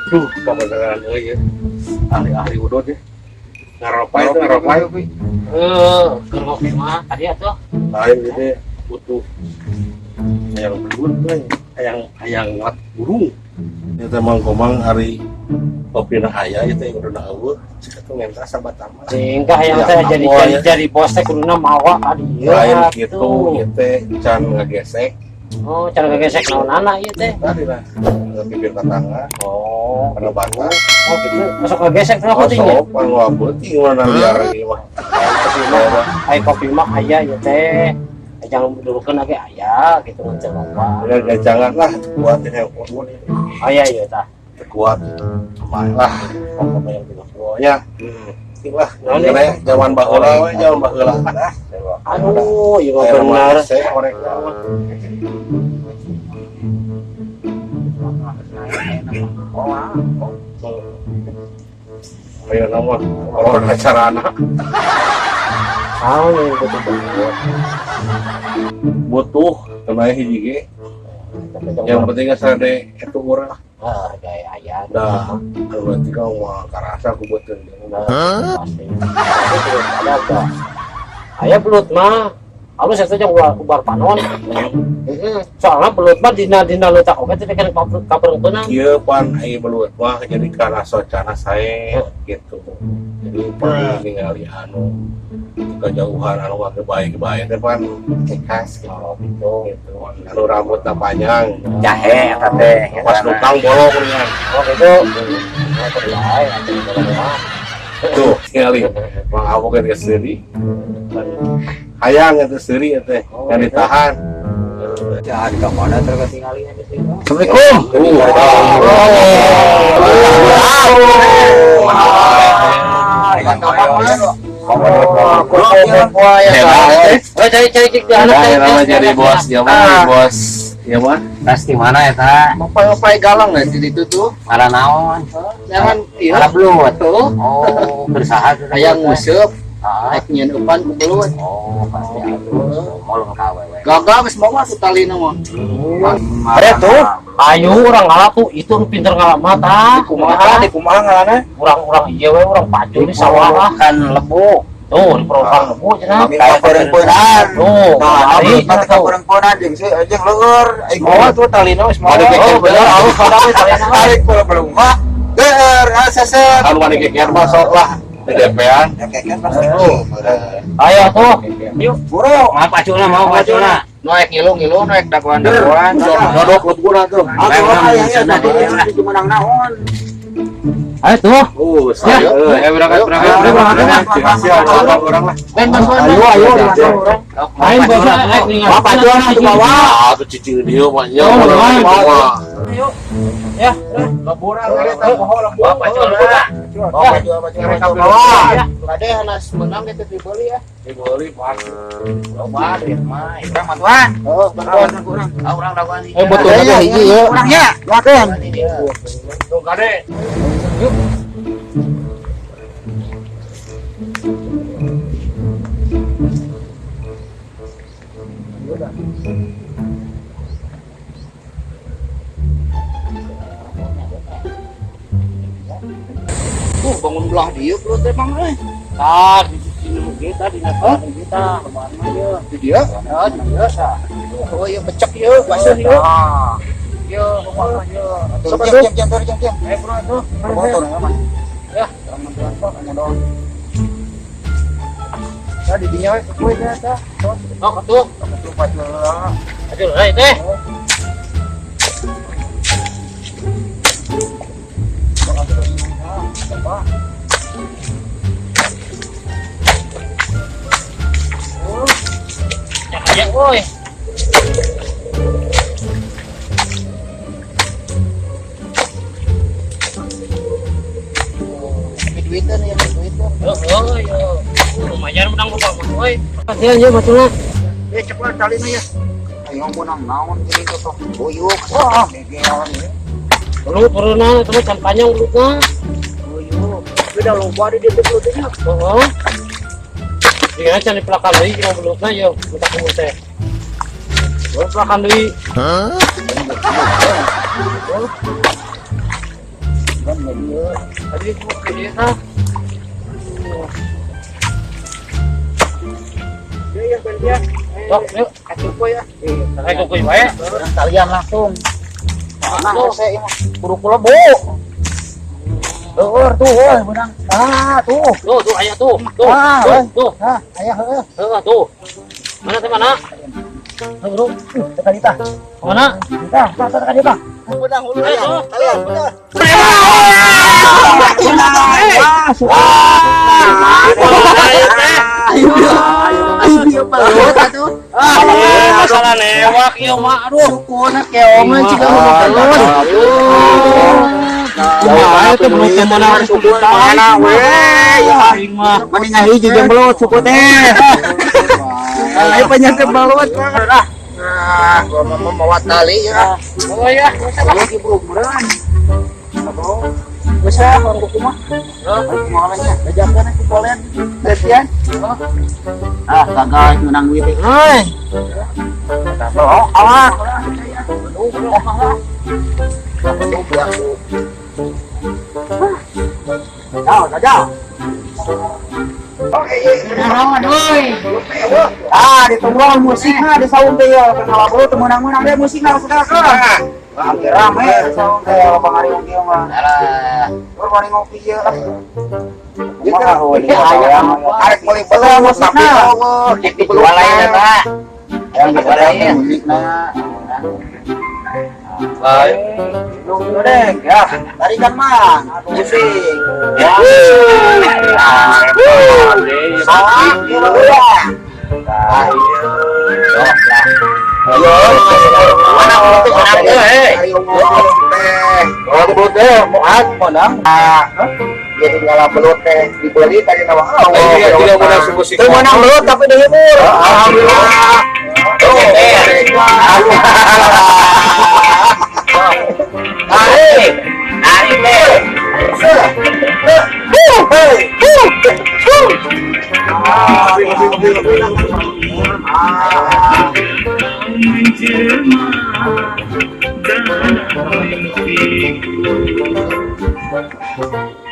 Duh, kabeneran euy ya. Ahli-ahli udut ya. Ngaropai itu ngaropai. Eh, keur ngopi mah tadi atuh. Lain gitu butuh hayang belut euy, hayang hayang nguat burung. Ieu teh Mang Komang ari kopina aya ieu teh uduna eueuh, cik atuh ngenta sabatama. Sehingga hayang teh jadi jadi jadi bos teh kuduna mawa ka dieu. Lain kitu ieu teh can ngagesek. Oh, cara ngagesek naonana ieu teh? Tadi lah bibir tetangga. Oh, pada bata. Oh, gitu. Masuk ngagesek teh Oh, penting ya. sok pan wah beuting mana liar ieu mah. Kopi mah, ai kopi mah aya ieu teh. Jangan dulukeun lagi aya gitu mun teu loba. Ya jangan lah kuat ini yang kuat ini. Aya ieu tah. Kuat. Lah, pokoknya yang tidak pokoknya. Lah, Naon kira zaman baheula we, zaman baheula. Aduh, ieu mah bener. Saya korek mah. Ayo nama orang acarana. Naon ieu betul-betul. Butuh tenai hiji ge. Yang penting sade itu urang. Ah, gaya aya. Dah, berarti kau mah karasa ku beuteung. Pasti. Tapi ada apa? Aya belut mah. Halus eta jeung ubar panon. Heeh. Soalnya belut mah dina dina leutak oge teh kan kaperengkeunna. Ieu pan ai belut mah jadi kana socana sae gitu. Jadi pan ningali anu kejauhan anu mah baik-baik teh pan cekas gitu. Oh, gitu. Gitu. Anu rambutna panjang. Jahe eta teh. Pas nukang bolong nih. Oh, gitu. Oh, kudu wae atuh bolong mah. Tuh, tingali. Mang Awok geus seuri. Hayang eta seuri teh, yang ditahan. Ya, di mana terketinggali geus itu. Assalamualaikum. Oh, cari cari cari anak Jadi bos, ya mah bos, ya mah. Tas di mana eta? Opai-opai galang lah di situ tuh. Ngara naon? Jangan iya. Ngara belut. Tuh. Oh, bersaha tuh. Hayang nguseup, Ah. rek nyieun eupan ku belut. Oh, pasti halus. Molong ka awewe. Gagal geus mawa tuh talina mah. Ada tuh. Ayo urang ngalah tuh, itu nu pinter ngalah mah tah. Kumaha di kumaha ngalana? Urang-urang ieu we urang paju di sawah lah. Kan lebu. Tuh, di perutang lebu cenah. Kaperempuanan. Tuh, Nah, hari belut mah cenah tuh. kaperempuanan jeung si jeung leueur. Aing Mawa tuh talina geus mawa. Oh, bener halus pada we talina. Tarik bola belum mah. Geur, aseset. Anu wani keker mah sok lah. Di DP-an. Ya keker pasti. Ayo tuh. Yuk. Buru. Mau pacuna, mau pacuna. Nu rek ngilu-ngilu, nu rek dagoan-dagoan. Dodok lebuna tuh. Atuh aya tadi menang naon. Ayo tuh. Oh, saya. Ayo berangkat, berangkat, berangkat. Siap, orang lah. Ayo, ayo, Main bos, Wah, pacuan tuh bawa. Ah, tuh cicing dia mah nya. Oh, main. Ayo. Ya, Leburan kereta poho lebu. Bawa pacuna. Bawa kereta bawa. Kade hanas menang gitu dibeli ya. Dibeli pasti. Loba duit mah. Urang matuan. Oh, bantuan. Ah, urang dagoan. Eh betul aja hiji ya. Urang nya, doakeun. Tuh kade. Yuk. Bangun belah dia belut emang euy. Tah, di sini kita di nasi kita. Kemana ya? Di dia? Ya, di dia sah. Oh iya pecek ieu, baseuh ieu. Ah. Ieu pokokna ieu. Jam jam jam jam jam. Eh bro tuh. Motor mah. Ya, teman-teman kok kamu doang. Tah di dinya we kuy nya tah. Oh, ketuk. Ketuk pacul. Aduh, hei teh. Aya euy. Duitan ya, duitan. Heeh, yo. Lumayan menang lupa mah euy. Kasihan ye batuna. Eh, cepat talina ya. Ayo menang naon jadi tuh buyuk. Wah, gegeon. Belut berenang itu mah can panjang belutna. Buyuk. Beda loba di dieu belutnya. Heeh. Jigana can dipelakan deui jeung belutna yo, minta kumur teh. Baru pelakan deui. Tadi ku kieu tah. Ya ya gantian. Sok, yuk. Kacau ya. Kayak kukuy wae. Talian langsung. Nah, saya mah kudu kulebu. Tuh, tuh, euy, beunang. Ah, tuh. Tuh, tuh aya tuh. Tuh, Ah, tuh, euy. tuh. Ah, aya heueuh. Heeh, tuh. Mana teh mana? Heuh, bro. Tekan kita. Mana? Kita, tah, tekan kita. Benang hulu ya. Kalian udah. Masalah newak ieu mah aduh. Sukuna keongan ciga nu belut. Jauh bae teh belut teh mana Mana we? Aing mah. Mending ngahiji jeung belut suku teh. Ayo penyakit belut. Nah, gua mau mawa tali ya. Oh iya, Lagi bro, meureun. Geus ah, orang kuku mah. Kumaha nya? Bejakeun ku polen. Gantian. Ah, gagal menang duit. Euy. Oh, awak. Jauh, jauh. Ah, ditungguan musikna di saung teh ya, kenal belut teu meunang-meunang deh musikna sagala. Rame saung teh loba ngariung kieu mah. Alah. Urang bari ngopi ieu ah. Arek meuli belut tapi eueuh dijual lain eta. Yang dijual lain musikna. Lain. Deng, ya, tarikan mah. Musik. Ya. Jadi ngalah belut teh dibeli tadi nama Allah. Iya, tidak menang suku sih. Teu meunang belut tapi dihibur. Alhamdulillah.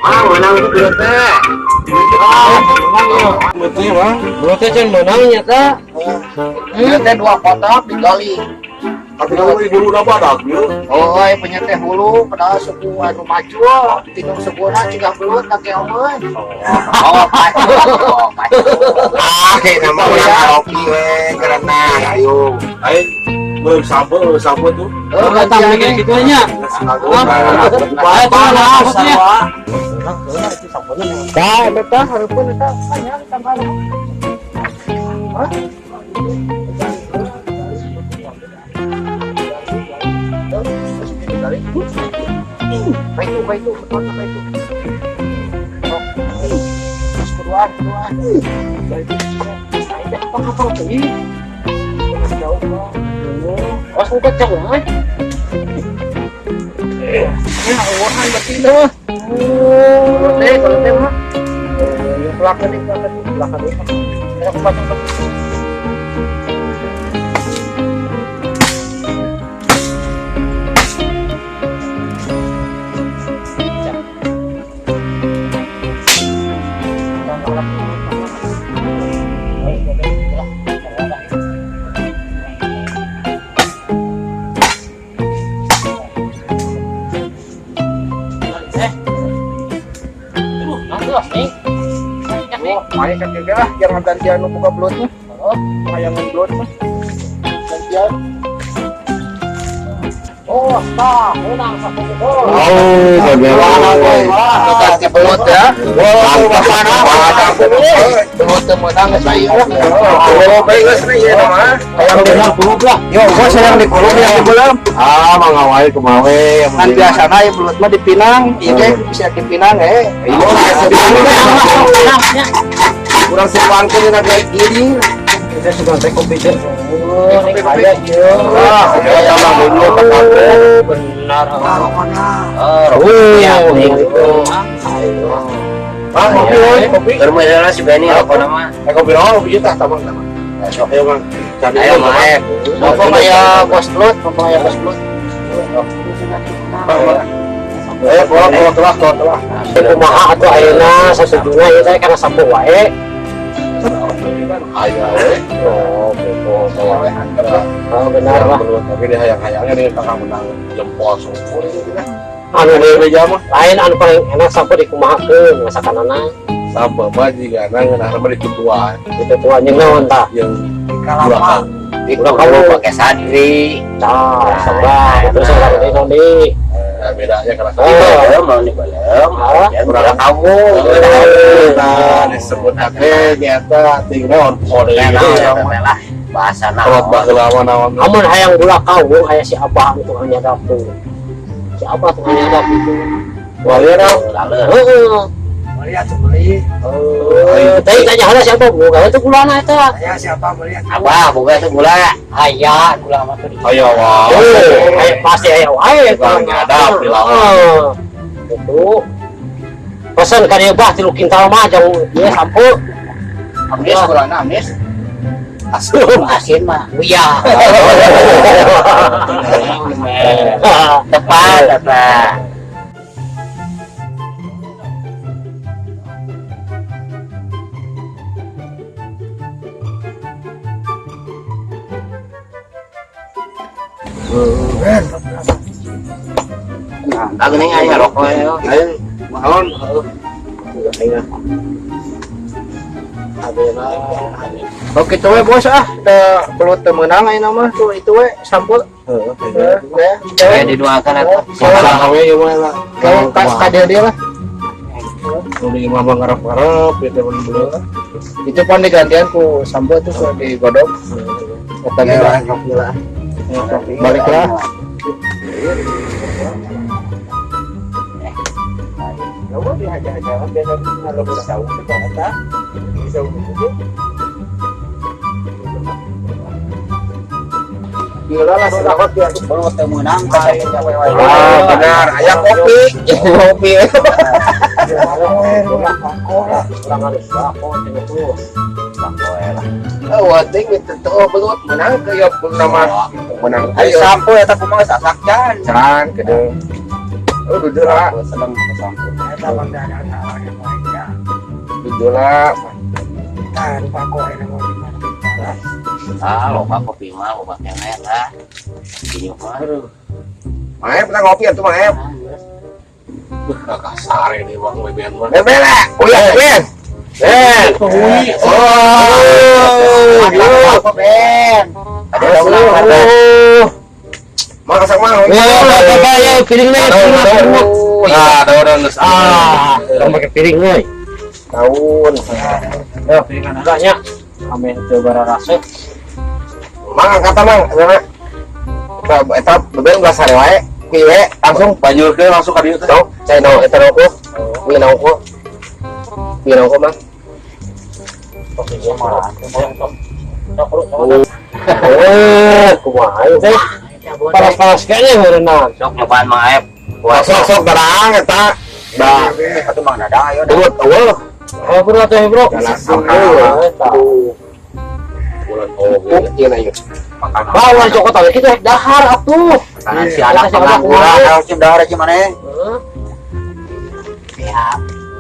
Ah, menang tuh belut teh. Ah, menang yo. Betul, Bang. Belut teh can menang nya tah. Ieu teh dua kotak digali. Tapi kamu di guru udah badak, ya. Oh, ieu punya teh hulu padahal suku anu macul, tinung sukuna cigah belut ka keong euy. Oh, pacul. Ah, kayak nama urang kopi we karena ayo. Ayo, belum sampel tuh. Oh, Tah mikir kitu nya. Panas, sarua. Tah, eta hareupeun eta panjang tambahan. Hah? Baik itu, betul apa itu? Terus keluar, keluar. Apa tuh? Jauh kok. Awas muka jauh, eh. Ya, awahan berarti mah. Kalau teh, kalau teh mah. Pelakan nih, pelakan nih, Belakang dulu. Aku baca. Oh, mari kan juga lah, jangan gantian nu buka belut mah. Oh, hayangan belut mah. Gantian. Oh, tah, menang sapu pukul. Oh, bener. Ganti belut ya. Wow, mana? Belut teu meunang geus bae. Oh, bae geus nih ieu mah. Hayang menang belut lah. Yo, bos hayang dikulum yang dikulum. Ah, mangawai kumaha we. Kan biasana ieu belut mah dipinang, ieu teh bisa dipinang eh. Kurang sepanku dina gini. Kita sudah teh kopi teh. Oh, ini kaya ieu. Ah, tambah dulu ke kafe. Benar. Oh, Oh, gitu. Bang, kopi we, kopi. Bermain si Benny rokok nama. Eh, kopi naon kopi tah tambah tambah. Ayo, Bang. Cari Ayo main. Bapak kaya bos belut, bapak kaya bos belut. Ayo, bawa bawa telah, bawa telah. Kumaha atuh ayeuna sasujuna ieu teh kana sapu wae. Ayo we. Oh, gitu. Oh, benar lah. Tapi dia hayang-hayangnya dia kakak menang jempol sungguh ini lah. Anu Ada meja mah. lain anu paling enak sapu dikumahakeun masakanana. Sama mah jika nang ngeunah mah ditutuan. Itu tuh anjing naon tah? Yang belakang. Ulah kamu pakai sadri. Tah, sabar. Terus orang ini naon deui? Nah, bedanya karena Oh. Belum mau nih belum. Ah. Ya udah kamu. Nah, disebut ake nyata tinggal on pole Lah bahasa Kalau naon. baheula mah naon. Amun hayang gula kawung aya si Abah anu tukang nyadap tuh. Si Abah tukang nyadap itu. Walia dong. Lalu. Heeh. Beli atuh beli. Eh, tadi tanya heula si Abah boga itu gulana eta. Saya siapa beli atuh? Abah boga itu gula. Aya gula mah tuh. Ayo wah. Oh, aya pasti aya wae Tukang nyadap di lawan. Heeh. Gitu. Pesen ka dieu bah 3 kintal mah jauh ieu sampu. Amis gulana amis. Asup. Asin mah. Iya. Tepat tepat. Nah, gini aja rokok ya. Ayo, naon? Oke tuh we bos ah, teu belut teu meunang ayeuna mah tuh itu we sampul. Heeh. Heeh. Kayak didoakan atuh. Saha we ieu mah lah. Kalau kas ka dia dia lah. Nu di imah mah ngarep-ngarep gitu mun belut. Itu pan digantian ku sampul tuh ku digodok. Eta ge lah. Balik lah. Gila lah sedakot dia. Belut teu meunang aing. Ah, benar. Aya kopi. Kopi. Kurang halus bako cenah tuh. Oh, ting itu tuh belut menang ke ya nama menang. Ayo sampo eta kumaha geus asak jan. Can kedeung. Oh, dudula. Seneng sampo. Eta bang dadan awalnya mah ya. Dudula. Tah rupa ko ayeuna mah di mana. Ah, loba kopi mah, loba keneh lah. Ini mah. Maep kita ngopi atuh maep. Beuh, kasar ini bang beben mah. Beben lah. Oh ya, Ben. Ben. Oh, Apa Ben? Ada oh. Mang sak mang. Ya, ya, piring nih, piring. Nah, ada orang geus. Ah, kamu pakai piring nih. Tahun. Ya, piringan agaknya. Ame teu bararasep. Mang angkat mang. Eta eta beben geus sare wae. Kuy we langsung Banjurkeun langsung ka dieu teh. Sok, cai naon eta naon ku? Kuy naon ku? Kuy naon ku, Mang? Eh, kumaha ieu teh? Panas-panas kayaknya meureunna. Sok nyobaan Mang Aep. Sok sok darang eta. Da. Atuh Mang Dadang ayo. Belut eueuh. Eh, bro, teh, bro. Eta. Bulan oge. Puk ieu na ieu. Bawa cokot awe kitu rek dahar atuh. Makanan si anak Eta si abah pengangguran. Kalau cim dahar aja mana? Heeh. Ya,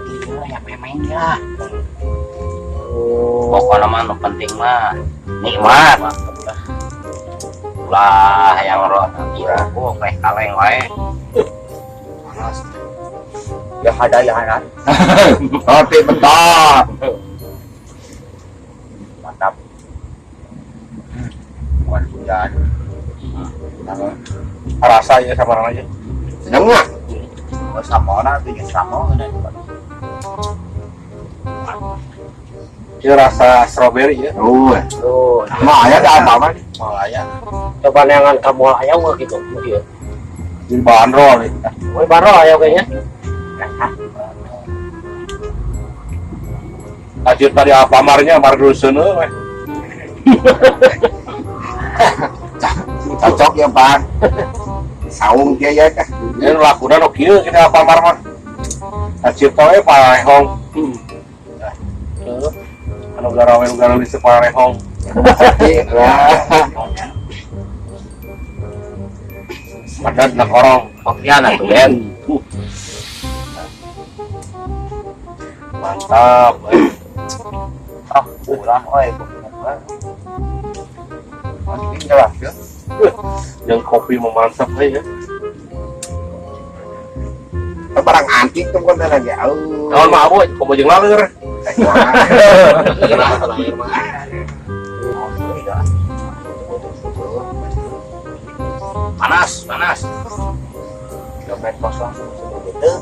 iya, ya memang lah. Pokoknya mah nu penting mah nikmat. Ulah yang roh aku teh kaleng wae. Panas. Ya ada ya ada. Roti bentar. Mantap. Bukan hujan. Rasa ya sama aja. Sedang nggak? Oh, samona tuh jeung samo kan. Ini rasa strawberry ya. Oh, Tuh, mah aya da apa mah? Mal aya. coba neangan kamu ayam mah gitu. Iya. Jadi bandrol nih. Woi baro ayo kayaknya. Lanjut tadi Alfamartnya mar dulu seuneu weh. Cocok ya, Pak. Saung dia ya teh. Ini lakuna nu kieu kita Alfamart mah. Acir we parehong. Tuh. Anu garawe nu garawe di parehong. Lah. Padat na korong. Kopian atuh Ben. Mantap. Eh. Ah, kurang euy kopi mah. Ini jelas ya. Yang kopi memantap eh, ya. Barang antik tuh kan lagi. Oh. Naon mah abu, komo jeung laleur. Lahir mah. Panas, panas. Dompet kosong gitu.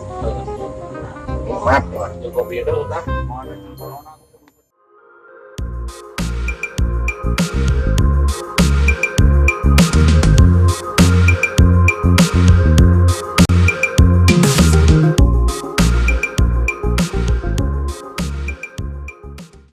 Nikmat ya. Jeung kopi itu tah. Mau ada corona.